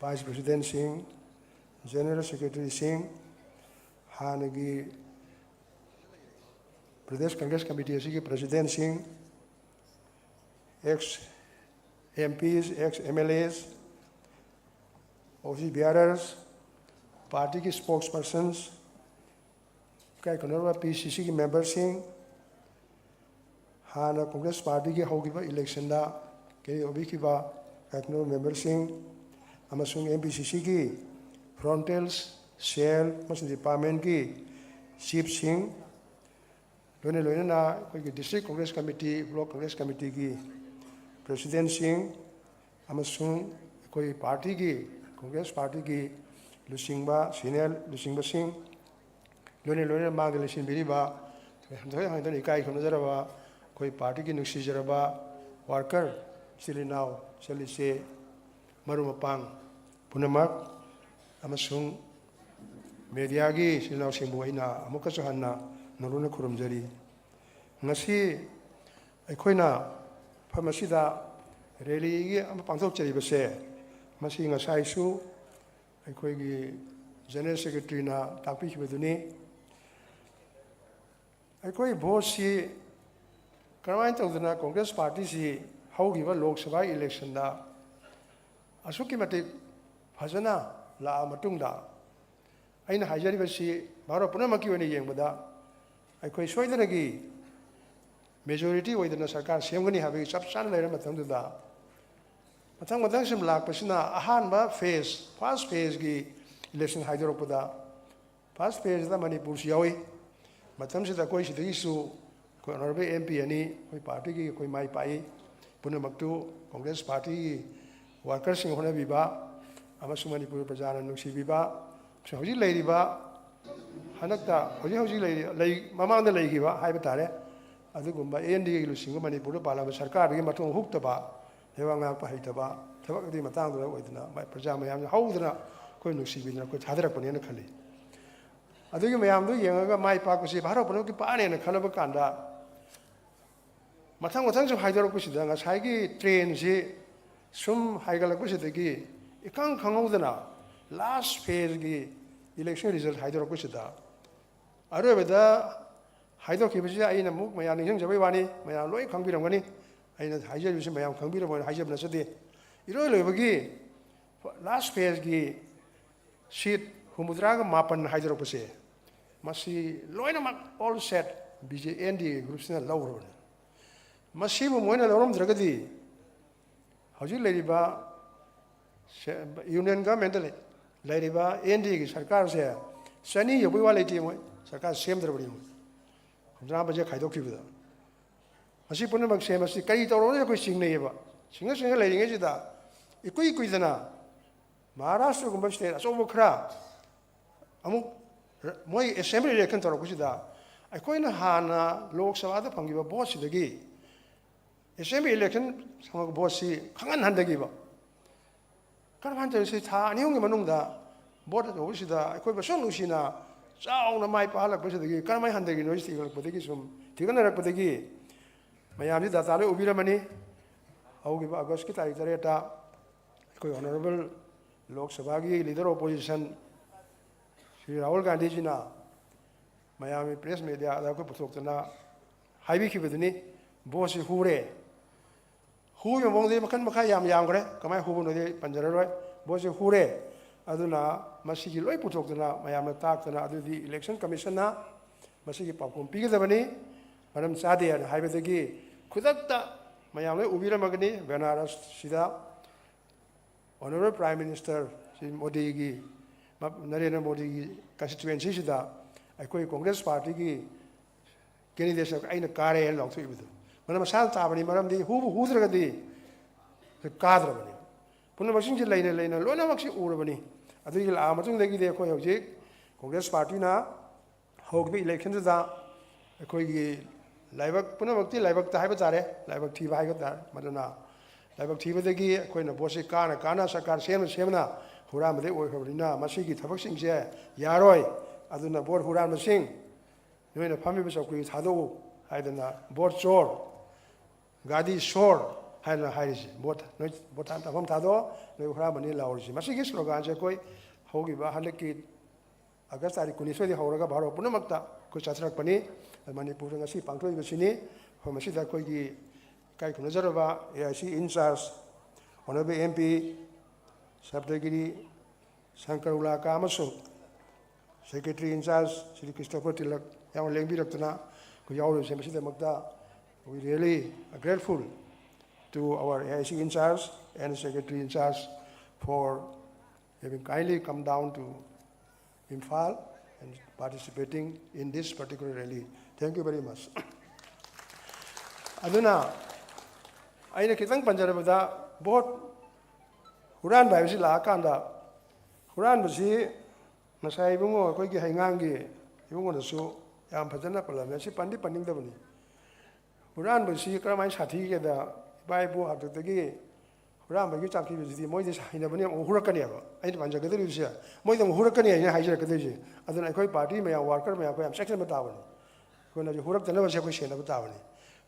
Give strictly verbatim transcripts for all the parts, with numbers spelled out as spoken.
Vice Presidentꯁꯤꯡ, General Secretaryꯁꯤꯡ, ꯍꯥꯟꯅꯒꯤ Pradesh Congress Committee ꯑꯁꯤꯒꯤ Presidentꯁꯤꯡ, ex MPs, ex MLAs, office bearers, partyꯒꯤ spokespersons, ꯏꯀꯥꯏ ꯈꯨꯝꯅꯔꯕ PCCꯒꯤ memberꯁꯤꯡ, ꯍꯥꯟꯅ Congress Partyꯒꯤ ꯍꯧꯈꯤꯕ electionꯗ ꯀꯦꯟꯗꯤꯗꯦꯠ ꯑꯣꯏꯕꯤꯈꯤꯕ ꯏꯀꯥꯏ ꯈꯨꯝꯅꯔꯕ memberꯁꯤꯡ, ꯑꯃꯁꯨꯡ MPCCꯒꯤ frontal cell ꯑꯃꯁꯨꯡ departmentꯀꯤ chiefꯁꯤꯡ, ꯂꯣꯏꯅ ꯂꯣꯏꯅꯅ ꯑꯩꯈꯣꯏꯒꯤ District Congress Committee, Block Congress Committeeꯒꯤ Presidentꯁꯤꯡ, ꯑꯃꯁꯨꯡ ꯑꯩꯈꯣꯏ partyꯒꯤ, Congress Partyꯒꯤ ꯂꯨꯆꯤꯡꯕ, senior ꯂꯨꯆꯤꯡꯕꯁꯤꯡ, ꯂꯣꯏꯅ ꯂꯣꯏꯅꯅ ꯃꯥꯡꯗ ꯂꯩꯁꯤꯟꯕꯤꯔꯤꯕ, ꯍꯟꯊꯣꯏ ꯍꯟꯊꯅ ꯏꯀꯥꯏ ꯈꯨꯝꯅꯖꯔꯕ ꯑꯩꯈꯣꯏ partyꯒꯤ ꯅꯨꯡꯁꯤꯖꯔꯕ worker, ꯏꯆꯤꯜ ꯏꯅꯥꯎ, ꯏꯆꯜ ꯏꯆꯦ, ꯃꯔꯨꯞ ꯃꯄꯥꯡ ꯄꯨꯝꯅꯃꯛ, ꯑꯃꯁꯨꯡ mediaꯒꯤ ꯏꯆꯤꯜ ꯏꯅꯥꯎꯁꯤꯡꯕꯨ ꯑꯩꯅ ꯑꯃꯨꯛꯀꯁꯨ ꯍꯟꯅ ꯅꯧꯅ ꯈꯨꯔꯨꯝꯖꯔꯤ꯫ ꯉꯁꯤ ꯑꯩꯈꯣꯏꯅ ꯃꯐꯝ ꯑꯁꯤꯗ rallyꯒꯤ ꯑꯃ ꯄꯥꯡꯊꯣꯛꯆꯔꯤꯕꯁꯦ, ꯃꯁꯤ ꯉꯁꯥꯏꯁꯨ ꯑꯩꯈꯣꯏꯒꯤ General Secretaryꯅ ꯇꯥꯛꯄꯤꯈꯤꯕꯗꯨꯅꯤ꯫ ꯑꯩꯈꯣꯏ voteꯁꯤ ꯀꯔꯝꯍꯥꯏꯅ ꯇꯧꯗꯅ Congress Partyꯁꯤ ꯍꯧꯈꯤꯕ Lok Sabha electionꯗ ꯑꯁꯨꯛꯀꯤ ꯃꯇꯤꯛ ꯐꯖꯅ ꯂꯥꯛꯑ ꯃꯇꯨꯡꯗ, ꯑꯩꯅ ꯍꯥꯏꯖꯔꯤꯕꯁꯤ ꯚꯥꯔꯠ ꯄꯨꯝꯅꯃꯛꯀꯤ ꯑꯣꯏꯅ ꯌꯦꯡꯕꯗ ꯑꯩꯈꯣꯏ ꯁꯣꯏꯗꯅꯒꯤ majority ꯑꯣꯏꯗꯅ ꯁꯔꯀꯥꯔ ꯁꯦꯝꯒꯅꯤ ꯍꯥꯏꯕꯒꯤ ꯆꯞ ꯆꯥꯅ ꯂꯩꯔ ꯃꯇꯝꯗꯨꯗ, ꯃꯊꯪ ꯃꯊꯪ ꯁꯨꯝ ꯂꯥꯛꯄꯁꯤꯅ ꯑꯍꯥꯟꯕ phase, first phaseꯀꯤ election ꯍꯥꯏꯗꯣꯔꯛꯄꯗ, first phaseꯇ ꯃꯅꯤꯄꯨꯔꯁꯨ ꯌꯥꯎꯏ꯫ ꯃꯇꯝꯁꯤꯗ ꯑꯩꯈꯣꯏ ꯁꯤꯗꯒꯤꯁꯨ ꯑꯩꯈꯣꯏ honourable MP ꯑꯅꯤ ꯑꯩꯈꯣꯏ partyꯒꯤ ꯑꯩꯈꯣꯏ ꯃꯥꯏ ꯄꯥꯛꯏ꯫ ꯄꯨꯝꯅꯃꯛꯇꯨ Congress Partyꯒꯤ workerꯁꯤꯡ ꯍꯣꯠꯅꯕꯤꯕ ꯑꯃꯁꯨꯡ ꯃꯅꯤꯄꯨꯔ ꯄ꯭ꯔꯖꯥꯅ ꯅꯨꯡꯁꯤꯕꯤꯕ, ꯍꯧꯖꯤꯛ ꯂꯩꯔꯤꯕ, ꯍꯟꯗꯛꯇ ꯍꯧꯖꯤꯛ ꯍꯧꯖꯤꯛ ꯂꯩꯔꯤ-, ꯂꯩ-, ꯃꯃꯥꯡꯗ ꯂꯩꯈꯤꯕ ꯍꯥꯏꯕ ꯇꯥꯔꯦ, ꯑꯗꯨꯒꯨꯝꯕ ANDAꯒꯤ ꯂꯨꯆꯤꯡꯕ ꯃꯅꯤꯄꯨꯔꯗ ꯄꯥꯜꯂꯝꯕ ꯁꯔꯀꯥꯔꯗꯒꯤ ꯃꯊꯣꯡ ꯍꯨꯛꯇꯕ, ꯂꯩꯕꯥꯛ ꯉꯥꯛꯄ ꯍꯩꯇꯕ ꯊꯕꯛ ꯑꯗꯨꯒꯤ ꯃꯇꯥꯡꯗꯨꯗ ꯑꯣꯏꯗꯅ ꯃ-, ꯄ꯭ꯔꯖꯥ ꯃꯌꯥꯝꯅ ꯍꯧꯗꯅ ꯑꯩꯈꯣꯏ ꯅꯨꯡꯁꯤꯕꯤꯗꯅ ꯑꯩꯈꯣꯏ ꯊꯥꯗꯔꯛꯄꯅꯦꯅ ꯈꯜꯂꯤ꯫ ꯑꯗꯨꯒꯤ ꯃꯌꯥꯝꯗꯨ ꯌꯦꯡꯉꯒ ꯃꯥꯏ ꯄꯥꯛꯄꯁꯤ ꯚꯥꯔꯠ ꯄꯨꯝꯅꯃꯛꯀꯤ ꯄꯥꯛꯑꯅꯦꯅ ꯈꯜꯂꯕ ꯀꯥꯟꯗ, ꯃꯊꯪ ꯃꯊꯪ ꯁꯨꯝ ꯍꯥꯏꯗꯣꯔꯛꯄꯁꯤꯗ ꯉꯁꯥꯏꯒꯤ trendꯁꯤ ꯁꯨꯝ ꯍꯥꯏꯒꯠꯂꯛꯄꯁꯤꯗꯒꯤ ꯏꯈꯪ ꯈꯪꯍꯧꯗꯅ ꯂꯥꯁ ꯐꯦꯖꯀꯤ ꯏꯂꯦꯛꯁꯟ ꯔꯤꯖꯜ ꯍꯥꯏꯗꯣꯔꯛꯄꯁꯤꯗ, ꯑꯔꯣꯏꯕꯗ ꯍꯥꯏꯗꯣꯛꯈꯤꯕꯁꯤ ꯑꯩꯅ ꯑꯃꯨꯛ ꯃꯌꯥꯝ ꯅꯤꯡꯁꯤꯡꯖꯕꯩ ꯋꯥꯅꯤ, ꯃꯌꯥꯝ ꯂꯣꯏ ꯈꯪꯕꯤꯔꯝꯒꯅꯤ꯫ ꯑꯩꯅ ꯍꯥꯏꯖꯔꯤꯕꯁꯤ ꯃꯌꯥꯝ ꯈꯪꯕꯤꯔꯝꯒꯅꯤ ꯍꯥꯏꯖꯕ ꯅꯠꯆꯗꯦ꯫ ꯏꯔꯣꯏ ꯂꯣꯏꯕꯒꯤ ꯂꯥꯁ ꯐꯦꯖꯀꯤ ꯁꯤꯠ ꯍꯨꯝꯐꯨꯇꯔꯥꯒ ꯃꯥꯄꯟ ꯍꯥꯏꯗꯣꯔꯛꯄꯁꯦ, ꯃꯁꯤ ꯂꯣꯏꯅꯃꯛ all set B J N D ꯒ꯭ꯔꯨꯞꯁꯤꯅ ꯂꯧꯈ꯭ꯔꯕꯅꯤ꯫ ꯃꯁꯤꯕꯨ ꯃꯣꯏꯅ ꯂꯧꯔꯝꯗ꯭ꯔꯒꯗꯤ ꯍꯧꯖꯤꯛ ꯂꯩꯔꯤꯕ ꯁꯦ-, ꯌꯨꯅꯤꯌꯟ ꯒꯚꯔꯟꯃꯦꯟꯗ ꯂꯩ-, ꯂꯩꯔꯤꯕ ꯑꯦꯟ ꯗꯤ ꯑꯦꯒꯤ ꯁꯔꯀꯥꯔꯁꯦ ꯆꯅꯤ ꯌꯧꯕꯩ ꯋꯥ ꯂꯩꯇꯦ꯫ ꯃꯣꯏ ꯁꯔꯀꯥꯔ ꯁꯦꯝꯗ꯭ꯔꯕꯅꯤ꯫ ꯃꯣꯏ ꯍꯨꯝꯐꯨꯇꯔꯥ ꯃꯥꯄꯟꯁꯦ ꯈꯥꯏꯗꯣꯛꯈꯤꯕꯗ ꯃꯁꯤ ꯄꯨꯝꯅꯃꯛꯁꯦ ꯃꯁꯤ ꯀꯔꯤ ꯇꯧꯔꯕꯅꯣ ꯑꯩꯈꯣꯏ ꯆꯤꯡꯅꯩꯌꯦꯕ꯫ ꯆꯤꯡꯅ ꯆꯤꯡꯅ ꯂꯩꯔꯤꯉꯩꯁꯤꯗ ꯏꯀꯨꯏ ꯀꯨꯏꯗꯅ ꯃꯍꯥꯔꯥꯁꯇ꯭ꯔꯒꯨꯝꯕ ꯁ꯭ꯇꯦꯠ ꯑꯆꯧꯕ ꯈꯔ ꯑꯃꯨꯛ ꯔ-, ꯃꯣꯏ ꯑꯦꯁꯦꯝꯕ꯭ꯂꯤ ꯏꯂꯦꯛꯁꯟ ꯇꯧꯔꯛꯄꯁꯤꯗ ꯑꯩꯈꯣꯏꯅ ꯍꯥꯟꯅ ꯂꯣꯛ ꯁꯚꯥꯗ ꯐꯪꯈꯤꯕ ꯚꯣꯠꯁꯤꯗꯒꯤ ꯑꯦꯁꯦꯝꯕ꯭ꯂꯤ ꯏꯂꯦꯛꯁꯟ ꯐꯪꯕ ꯚꯣꯠꯁꯤ ꯈꯪꯍꯟ ꯍꯟꯊꯈꯤꯕ꯫ ꯀꯔꯝꯍꯥꯏꯅ ꯇꯧꯔꯤꯁꯤ ꯊꯥ ꯑꯅꯤ ꯑꯍꯨꯝꯒꯤ ꯃꯅꯨꯡꯗ ꯚꯣꯠ ꯇꯧꯕꯁꯤꯗ ꯑꯩꯈꯣꯏ ꯃꯁꯨ ꯅꯨꯡꯁꯤꯅ ꯆꯥꯎꯅ ꯃꯥꯏ ꯄꯥꯛꯍꯜꯂꯛꯄꯁꯤꯗꯒꯤ ꯀꯔꯝꯍꯥꯏꯅ ꯍꯟꯊꯈꯤꯅꯣ ꯊꯤꯒꯠꯂꯛꯄꯗꯒꯤ ꯁꯨꯝ ꯊꯤꯒꯠꯅꯔꯛꯄꯗꯒꯤ ꯃꯌꯥꯝꯁꯤ ꯗꯥꯇꯥ ꯂꯣꯏ ꯎꯕꯤꯔꯝꯃꯅꯤ꯫ ꯍꯧꯈꯤꯕ ꯑꯥꯒꯁꯀꯤ ꯇꯥꯔꯤꯛ ꯇꯔꯦꯠꯇ ꯑꯩꯈꯣꯏ ꯑꯣꯅꯔꯦꯕꯜ ꯂꯣꯛ ꯁꯚꯥꯒꯤ ꯂꯤꯗꯔ ꯑꯣꯄꯣꯖꯤꯁꯟ ꯁ꯭ꯔꯤ ꯔꯥꯍꯨꯜ ꯒꯥꯟꯙꯤꯖꯤꯅ ꯃꯌꯥꯝꯒꯤ ꯄ꯭ꯔꯦꯁ ꯃꯦꯗꯤꯌꯥꯗ ꯑꯩꯈꯣꯏ ꯄꯨꯊꯣꯛꯇꯅ ꯍꯥꯏꯕꯤꯈꯤꯕꯗꯨꯅꯤ, ꯚꯣꯠꯁꯤ ꯍꯨꯔꯦ꯫ ꯍꯨꯕꯒꯤ ꯃꯑꯣꯡꯗꯤ ꯃꯈꯜ ꯃꯈꯥ ꯌꯥꯝ ꯌꯥꯝꯈ꯭ꯔꯦ, ꯀꯃꯥꯏꯅ ꯍꯨꯕꯅꯣꯗꯤ ꯑꯩ ꯄꯟꯖꯔꯔꯣꯏ꯫ ꯚꯣꯠꯁꯤ ꯍꯨꯔꯦ꯫ ꯑꯗꯨꯅ ꯃꯁꯤꯒꯤ ꯂꯣꯏ ꯄꯨꯊꯣꯛꯇꯅ ꯃꯌꯥꯝꯅ ꯇꯥꯛꯇꯅ, ꯑꯗꯨꯗꯤ ꯏꯂꯦꯛꯁꯟ ꯀꯃꯤꯁꯟꯅ ꯃꯁꯤꯒꯤ ꯄꯥꯎꯈꯨꯝ ꯄꯤꯒꯗꯕꯅꯤ꯫ ꯃꯔꯝ ꯆꯥꯗꯦ ꯍꯥꯏꯅ ꯍꯥꯏꯕꯗꯒꯤ ꯈꯨꯗꯛꯇ ꯃꯌꯥꯝ ꯂꯣꯏ ꯎꯕꯤꯔꯝꯃꯒꯅꯤ, ꯕꯦꯅꯥꯔꯁꯁꯤꯗ ꯑꯣꯅꯔꯦꯕꯜ ꯄ꯭ꯔꯥꯏꯝ ꯃꯤꯅꯤꯁꯇꯔ ꯁ꯭ꯔꯤ ꯃꯣꯗꯤꯒꯤ, ꯃ-, ꯅꯔꯦꯟꯗ꯭ꯔ ꯃꯣꯗꯤꯒꯤ ꯀꯟꯁꯇꯤꯇ꯭ꯋꯦꯟꯁꯤꯁꯤꯗ ꯑꯩꯈꯣꯏ ꯀꯣꯡꯒ꯭ꯔꯦꯁ ꯄꯥꯔꯇꯤꯒꯤ ꯀꯦꯟꯗꯤꯗꯦꯠꯁꯤꯅ ꯑꯩꯅ ꯀꯥꯔꯦ ꯍꯥꯏꯅ ꯂꯥꯎꯊꯣꯛꯏꯕꯗꯨ ꯃꯔꯝ ꯃꯁꯥꯅ ꯇꯥꯕꯅꯤ꯫ ꯃꯔꯝꯗꯤ ꯍꯨꯕꯨ ꯍꯨꯗ꯭ꯔꯒꯗꯤ ꯀꯥꯗ꯭ꯔꯕꯅꯤ꯫ ꯄꯨꯝꯅꯃꯛꯁꯤꯡꯁꯦ ꯂꯩꯅ ꯂꯩꯅ ꯂꯣꯏꯅꯃꯛꯁꯤ ꯎꯔꯕꯅꯤ꯫ ꯑꯗꯨꯒꯤ ꯂꯥꯛꯑ ꯃꯇꯨꯡꯗꯒꯤꯗꯤ ꯑꯩꯈꯣꯏ ꯍꯧꯖꯤꯛ ꯀꯣꯡꯒ꯭ꯔꯦꯁ ꯄꯥꯔꯇꯤꯅ ꯍꯧꯈꯤꯕ ꯏꯂꯦꯛꯁꯟꯗꯨꯗ ꯑꯩꯈꯣꯏꯒꯤ ꯂꯥꯏꯕꯛ ꯄꯨꯝꯅꯃꯛꯇꯤ ꯂꯥꯏꯕꯛꯇ ꯍꯥꯏꯕ ꯇꯥꯔꯦ, ꯂꯥꯏꯕꯛ ꯊꯤꯕ ꯍꯥꯏꯕ ꯇꯥꯔꯦ꯫ ꯃꯗꯨꯅ ꯂꯥꯏꯕꯛ ꯊꯤꯕꯗꯒꯤ ꯑꯩꯈꯣꯏꯅ ꯚꯣꯠꯁꯤ ꯀꯥꯅ ꯀꯥꯅ ꯁꯔꯀꯥꯔ ꯁꯦꯝꯅ ꯁꯦꯝꯅ ꯍꯨꯔꯥꯟꯕꯗꯤ ꯑꯣꯏꯈ꯭ꯔꯕꯅꯤꯅ ꯃꯁꯤꯒꯤ ꯊꯕꯛꯁꯤꯡꯁꯦ ꯌꯥꯔꯣꯏ꯫ ꯑꯗꯨꯅ ꯚꯣꯠ ꯍꯨꯔꯥꯟꯕꯁꯤꯡ, ꯅꯣꯏꯅ ꯐꯝꯃꯤꯕ ꯆꯧꯀ꯭ꯔꯤ ꯊꯥꯗꯣꯛꯎ ꯍꯥꯏꯗꯅ ꯚꯣꯠ ꯆꯣꯔ, ꯒꯥꯗꯤ ꯁꯣꯔ, ꯍꯥꯏꯅ ꯍꯥꯏꯔꯤꯁꯤ꯫ ꯚꯣꯠ ꯅꯣꯏ ꯚꯣꯠ ꯊꯥ ꯇꯥꯐꯝ ꯊꯥꯗꯣꯛꯑꯣ, ꯅꯣꯏ ꯍꯨꯔꯥꯟꯕꯅꯤ ꯂꯥꯎꯔꯤꯁꯤ꯫ ꯃꯁꯤꯒꯤ ꯁ꯭ꯂꯣꯒꯥꯟꯁꯦ ꯑꯩꯈꯣꯏ ꯍꯧꯈꯤꯕ ꯍꯟꯗꯛꯀꯤ ꯑꯥꯒꯁ ꯇꯥꯔꯤꯛ ꯀꯨꯟꯅꯤꯊꯣꯏꯗꯒꯤ ꯍꯧꯔꯒ ꯚꯥꯔꯠ ꯄꯨꯝꯅꯃꯛꯇ ꯑꯩꯈꯣꯏ ꯆꯠꯊꯔꯛꯄꯅꯤ꯫ ꯃꯅꯤꯄꯨꯔꯗ ꯉꯁꯤ ꯄꯥꯡꯊꯣꯛꯏꯕꯁꯤꯅꯤ꯫ ꯑꯩꯈꯣꯏ ꯃꯁꯤꯗ ꯑꯩꯈꯣꯏꯒꯤ ꯏꯀꯥꯏ ꯈꯨꯝꯅꯖꯔꯕ A I C in charge, honourable M P Saptagiri Sankar Ulaka ꯑꯃꯁꯨꯡ secretary in charge Shri Christopher Tilak ꯌꯥꯝꯅ ꯂꯦꯡꯕꯤꯔꯛꯇꯨꯅ ꯑꯩꯈꯣꯏ ꯌꯥꯎꯔꯤꯕꯁꯦ꯫ ꯃꯁꯤꯗꯃꯛꯇ we really are grateful to our A I C in charge and secretary in charge for having kindly come down to Imphal and participating in this particular rally. Thank you very much. ꯑꯗꯨꯅ ꯑꯩꯅ ꯈꯤꯇꯪ ꯄꯟꯖꯔꯕꯗ, vote ꯍꯨꯔꯥꯟꯕ ꯍꯥꯏꯕꯁꯤ ꯂꯥꯛꯑꯀꯥꯟꯗ, ꯍꯨꯔꯥꯟꯕꯁꯤ ꯉꯁꯥꯏ ꯏꯕꯨꯡꯉꯣ, ꯑꯩꯈꯣꯏꯒꯤ ꯍꯩꯉꯥꯡꯒꯤ ꯏꯕꯨꯡꯉꯣꯅꯁꯨ ꯌꯥꯝ ꯐꯖꯅ ꯄꯜꯂꯝꯃꯦ꯫ ꯁꯤ ꯄꯟꯗꯤ ꯄꯟꯅꯤꯡꯗꯕꯅꯤ꯫ ꯍꯨꯔꯥꯟꯕꯁꯤ ꯀꯔꯝꯍꯥꯏꯅ ꯁꯥꯊꯤꯒꯦꯗ, ꯏꯄꯥ ꯏꯄꯨ ꯍꯥꯛꯇꯛꯇꯒꯤ ꯍꯨꯔꯥꯟꯕꯒꯤ ꯆꯥꯛ ꯄꯤꯕꯁꯤꯗꯤ ꯃꯣꯏꯗꯤ ꯍꯩꯅꯕꯅꯦ, ꯑꯃꯨꯛ ꯍꯨꯔꯛꯀꯅꯦꯕ꯫ ꯑꯩꯅ ꯄꯟꯖꯒꯗꯧꯔꯤꯕꯁꯦ, ꯃꯣꯏꯗ ꯑꯃꯨꯛ ꯍꯨꯔꯛꯀꯅꯤ ꯍꯥꯏꯅ ꯍꯥꯏꯖꯔꯛꯀꯗꯣꯏꯁꯦ꯫ ꯑꯗꯨꯅ ꯑꯩꯈꯣꯏ ꯄꯥꯔꯇꯤ ꯃꯌꯥꯝ, ꯋꯥꯔꯀꯔ ꯃꯌꯥꯝ, ꯑꯩꯈꯣꯏ ꯌꯥꯝ ꯆꯦꯛꯁꯤꯟꯕ ꯇꯥꯕꯅꯤ꯫ ꯑꯩꯈꯣꯏꯅ ꯍꯧꯖꯤꯛ ꯍꯨꯔꯛꯇꯅꯕꯁꯦ ꯑꯩꯈꯣꯏ ꯁꯦꯟꯅꯕ ꯇꯥꯕꯅꯤ꯫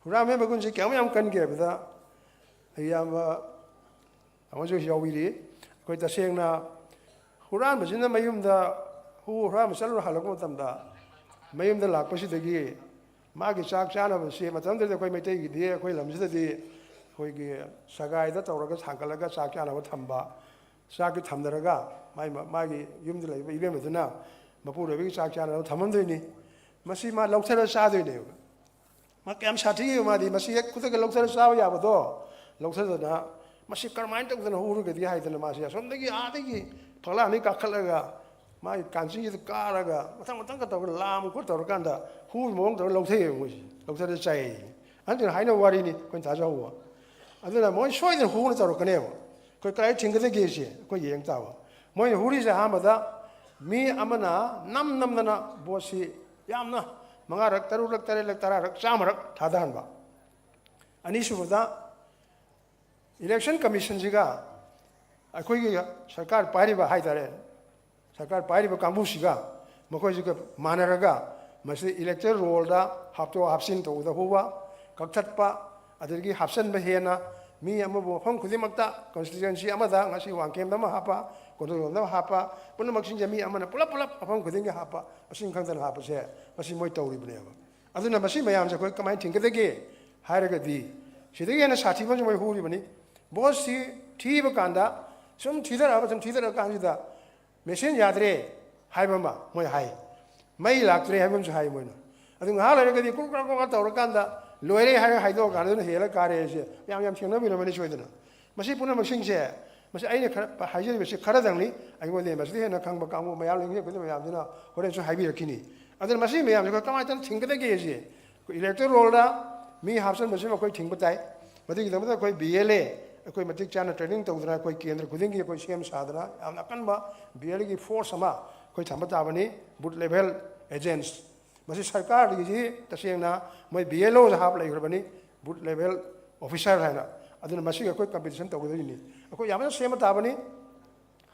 ꯍꯨꯔꯥꯟꯕꯒꯤ ꯃꯒꯨꯟꯁꯦ ꯀꯌꯥꯃꯨꯛ ꯌꯥꯝ ꯀꯟꯒꯦ ꯍꯥꯏꯕꯗ, ꯑꯩ ꯏꯌꯥꯝꯕ ꯑꯃꯁꯨ ꯌꯥꯎꯕꯤꯔꯤ꯫ ꯑꯩꯈꯣꯏ ꯇꯁꯦꯡꯅ ꯍꯨꯔꯥꯟꯕꯁꯤꯅ ꯃꯌꯨꯝꯗ, ꯍꯨ-, ꯍꯨꯔꯥꯟꯕ ꯆꯠꯂꯨꯔ ꯍꯜꯂꯛꯄ ꯃꯇꯝꯗ, ꯃꯌꯨꯝꯗ ꯂꯥꯛꯄꯁꯤꯗꯒꯤ ꯃꯥꯒꯤ ꯆꯥꯛ ꯆꯥꯅꯕꯁꯤ, ꯃꯇꯝꯗꯨꯗꯗꯤ ꯑꯩꯈꯣꯏ ꯃꯩꯇꯩꯒꯤꯗꯤ, ꯑꯩꯈꯣꯏ ꯂꯝꯁꯤꯗꯗꯤ ꯑꯩꯈꯣꯏꯒꯤ ꯁꯒꯥꯏꯗ ꯇꯧꯔꯒ ꯊꯥꯡꯒꯠꯂꯒ ꯆꯥꯛ ꯆꯥꯅꯕ ꯊꯝꯕ, ꯆꯥꯛꯇꯤ ꯊꯝꯅꯔꯒ ꯃꯥꯒꯤ, ꯃꯥꯒꯤ ꯌꯨꯝꯗ ꯂꯩꯕ ꯏꯕꯦꯝꯃꯗꯨꯅ ꯃꯄꯨꯔꯣꯏꯕꯒꯤ ꯆꯥꯛ ꯆꯥꯅꯕ ꯊꯝꯃꯝꯗꯣꯏꯅꯤ꯫ ꯃꯁꯤ ꯃꯥ ꯂꯧꯊꯔ ꯆꯥꯗꯣꯏꯅꯦꯕ꯫ ꯃꯥ ꯀꯌꯥꯝ ꯁꯥꯊꯤꯒꯦ ꯃꯥꯗꯤ, ꯃꯁꯤ ꯍꯦꯛ ꯈꯨꯗꯛꯇ ꯂꯧꯊꯔ ꯆꯥꯕ ꯌꯥꯕꯗꯣ ꯂꯧꯊꯗꯅ, ꯃꯁꯤ ꯀꯔꯝꯍꯥꯏꯅ ꯇꯧꯗꯅ ꯍꯨꯔꯒꯗꯤ ꯍꯥꯏꯗꯅ, ꯃꯥꯁꯤ ꯑꯁꯣꯝꯗꯒꯤ ꯑꯥꯗꯒꯤ ꯐꯛꯂꯥꯡꯗꯒꯤ ꯀꯥꯈꯠꯂꯒ ꯃꯥꯒꯤ ꯀꯥꯡꯆꯤꯁꯤꯗ ꯀꯥꯔꯒ ꯃꯊꯪ ꯃꯊꯪꯒ ꯇꯧꯔꯒ ꯂꯥꯝ ꯈꯣꯠ ꯇꯧꯔꯀꯥꯟꯗ ꯍꯨꯕꯒꯤ ꯃꯑꯣꯡ ꯇꯧꯔꯒ ꯂꯧꯊꯩꯑꯕ ꯃꯣꯏꯁꯦ, ꯂꯧꯊꯔ ꯆꯥꯏ꯫ ꯑꯍꯟꯁꯤꯡꯅ ꯍꯥꯏꯅꯕ ꯋꯥꯔꯤꯅꯤ, ꯑꯩꯈꯣꯏꯅ ꯊꯥꯖꯍꯧꯕ꯫ ꯑꯗꯨꯅ ꯃꯣꯏ ꯁꯣꯏꯗꯅ ꯍꯨꯅ ꯇꯧꯔꯛꯀꯅꯦꯕ꯫ ꯑꯩꯈꯣꯏ ꯀꯗꯥꯏ ꯊꯤꯡꯒꯗꯒꯦꯁꯦ ꯑꯩꯈꯣꯏ ꯌꯦꯡ ꯇꯥꯕ꯫ ꯃꯣꯏꯅ ꯍꯨꯔꯤꯁꯦ ꯑꯍꯥꯟꯕꯗ ꯃꯤ ꯑꯃꯅ ꯅꯝ ꯅꯝꯗꯅ ꯚꯣꯠꯁꯤ ꯌꯥꯝꯅ ꯃꯉꯥꯔꯛ, ꯇꯔꯨꯛꯂꯛ, ꯇꯔꯦꯠꯂꯛ, ꯇꯔꯥꯔꯛ, ꯆꯥꯝꯃꯔꯛ ꯊꯥꯗꯍꯟꯕ꯫ ꯑꯅꯤꯁꯨꯕꯗ, ꯏꯂꯦꯛꯁꯟ ꯀꯃꯤꯁꯟꯁꯤꯒ ꯑꯩꯈꯣꯏꯒꯤ ꯁꯔꯀꯥꯔ ꯄꯥꯏꯔꯤꯕ ꯍꯥꯏꯇꯥꯔꯦ, ꯁꯔꯀꯥꯔ ꯄꯥꯏꯔꯤꯕ ꯀꯥꯡꯕꯨꯁꯤꯒ, ꯃꯈꯣꯏꯁꯤꯒ ꯃꯥꯟꯅꯔꯒ ꯃꯁꯤ ꯏꯂꯦꯛꯇꯣꯔꯦꯜ ꯔꯣꯜꯗ ꯍꯥꯞꯇꯣꯛ ꯍꯥꯞꯆꯤꯟ ꯇꯧꯗ ꯍꯧꯕ, ꯀꯛꯊꯠꯄ, ꯑꯗꯒꯤ ꯍꯥꯞꯆꯤꯟꯕ ꯍꯦꯟꯅ ꯃꯤ ꯑꯃꯕꯨ ꯃꯐꯝ ꯈꯨꯗꯤꯡꯃꯛꯇ constituency ꯑꯃꯗ ꯉꯁꯤ ꯋꯥꯡꯈꯦꯝꯗ ꯑꯃ ꯍꯥꯞꯄ, ꯀꯣꯟꯊꯧꯖꯝꯗ ꯑꯃ ꯍꯥꯞꯄ, ꯄꯨꯝꯅꯃꯛꯁꯤꯡꯁꯦ ꯃꯤ ꯑꯃꯅ ꯄꯨꯂꯞ ꯄꯨꯂꯞ ꯃꯐꯝ ꯈꯨꯗꯤꯡꯒꯤ ꯍꯥꯞꯄ, ꯃꯁꯤꯡ ꯈꯪꯗꯅ ꯍꯥꯞꯄꯁꯦ, ꯃꯁꯤ ꯃꯣꯏ ꯇꯧꯔꯤꯕꯅꯦꯕ꯫ ꯑꯗꯨꯅ ꯃꯁꯤ ꯃꯌꯥꯝꯁꯦ ꯑꯩꯈꯣꯏ ꯀꯃꯥꯏꯅ ꯊꯤꯡꯒꯗꯒꯦ ꯍꯥꯏꯔꯒꯗꯤ, ꯁꯤꯗꯒꯤ ꯍꯦꯟꯅ ꯁꯥꯊꯤꯕ ꯑꯃꯁꯨ ꯃꯣꯏ ꯍꯨꯔꯤꯕꯅꯤ꯫ ꯚꯣꯠꯁꯤ ꯊꯤꯕ ꯀꯥꯟꯗ, ꯁꯨꯝ ꯊꯤꯊꯔꯛꯑꯕ, ꯁꯨꯝ ꯊꯤꯊꯔꯛꯑꯀꯥꯟꯁꯤꯗ ꯃꯦꯁꯤꯟ ꯌꯥꯗ꯭ꯔꯦ ꯍꯥꯏꯕ ꯑꯃ ꯃꯣꯏ ꯍꯥꯏ, ꯃꯩ ꯂꯥꯛꯇ꯭ꯔꯦ ꯍꯥꯏꯕ ꯑꯃꯁꯨ ꯍꯥꯏ ꯃꯣꯏꯅ꯫ ꯑꯗꯨ ꯉꯥꯏꯍꯥꯛ ꯂꯩꯔꯒꯗꯤ ꯀ꯭ꯔꯨꯛ ꯀ꯭ꯔꯥꯛ ꯀ꯭ꯔꯨꯛ ꯀ꯭ꯔꯥꯛ ꯇꯧꯔꯀꯥꯟꯗ ꯂꯣꯏꯔꯦ ꯍꯥꯏꯔꯒ ꯍꯥꯏꯗꯣꯛꯑꯀꯥꯟꯗ ꯑꯗꯨꯅ ꯍꯦꯜꯂ ꯀꯥꯔꯦ ꯍꯥꯏꯁꯦ ꯌꯥꯝ ꯌꯥꯝ ꯊꯦꯡꯅꯕꯤꯔꯕꯅꯤ ꯁꯣꯏꯗꯅ꯫ ꯃꯁꯤ ꯄꯨꯝꯅꯃꯛꯁꯤꯡꯁꯦ, ꯃꯁꯤ ꯑꯩꯅ ꯈꯔ ꯍꯥꯏꯖꯔꯤꯕꯁꯤ ꯈꯔꯗꯪꯅꯤ, ꯑꯩꯉꯣꯟꯗ ꯃꯁꯤꯗ ꯍꯦꯟꯅ ꯈꯪꯕ ꯀꯥꯡꯕꯨ ꯃꯌꯥꯝ ꯂꯩꯔꯤꯉꯩ ꯑꯩꯈꯣꯏ ꯃꯌꯥꯝꯁꯤꯅ ꯍꯣꯔꯦꯟꯁꯨ ꯍꯥꯏꯕꯤꯔꯛꯈꯤꯅꯤ꯫ ꯑꯗꯨꯅ ꯃꯁꯤ ꯃꯌꯥꯝꯁꯦ ꯑꯩꯈꯣꯏ ꯀꯃꯥꯏꯅ ꯇꯧꯅ ꯊꯤꯡꯒꯗꯒꯦꯁꯦ, ꯑꯩꯈꯣꯏ electoral rollꯗ ꯃꯤ ꯍꯥꯞꯆꯤꯟꯕꯁꯤꯃ ꯑꯩꯈꯣꯏ ꯊꯤꯡꯕ ꯇꯥꯏ꯫ ꯃꯗꯨꯒꯤꯗꯃꯛꯇ ꯑꯩꯈꯣꯏ B L A ꯑꯩꯈꯣꯏ ꯃꯇꯤꯛ ꯆꯥꯅ training ꯇꯧꯗꯅ, ꯑꯩꯈꯣꯏ ꯀꯦꯟꯗ꯭ꯔ ꯈꯨꯗꯤꯡꯒꯤ ꯑꯩꯈꯣꯏ ꯁꯦꯝ ꯁꯥꯗꯅ, ꯌꯥꯝꯅ ꯑꯀꯟꯕ B L Aꯒꯤ force ꯑꯃ ꯑꯩꯈꯣꯏ ꯊꯝꯕ ꯇꯥꯕꯅꯤ꯫ Booth level agents, ꯃꯁꯤ ꯁꯔꯀꯥꯔꯒꯤꯁꯤ ꯇꯁꯦꯡꯅ ꯃꯣꯏ B L Oꯁꯦ ꯍꯥꯞ ꯂꯩꯈ꯭ꯔꯕꯅꯤ, booth level officer ꯍꯥꯏꯅ꯫ ꯑꯗꯨꯅ ꯃꯁꯤꯒ ꯑꯩꯈꯣꯏ competition ꯇꯧꯒꯗꯣꯏꯅꯤ꯫ ꯑꯩꯈꯣꯏ ꯌꯥꯝꯅ ꯁꯦꯝꯕ ꯇꯥꯕꯅꯤ꯫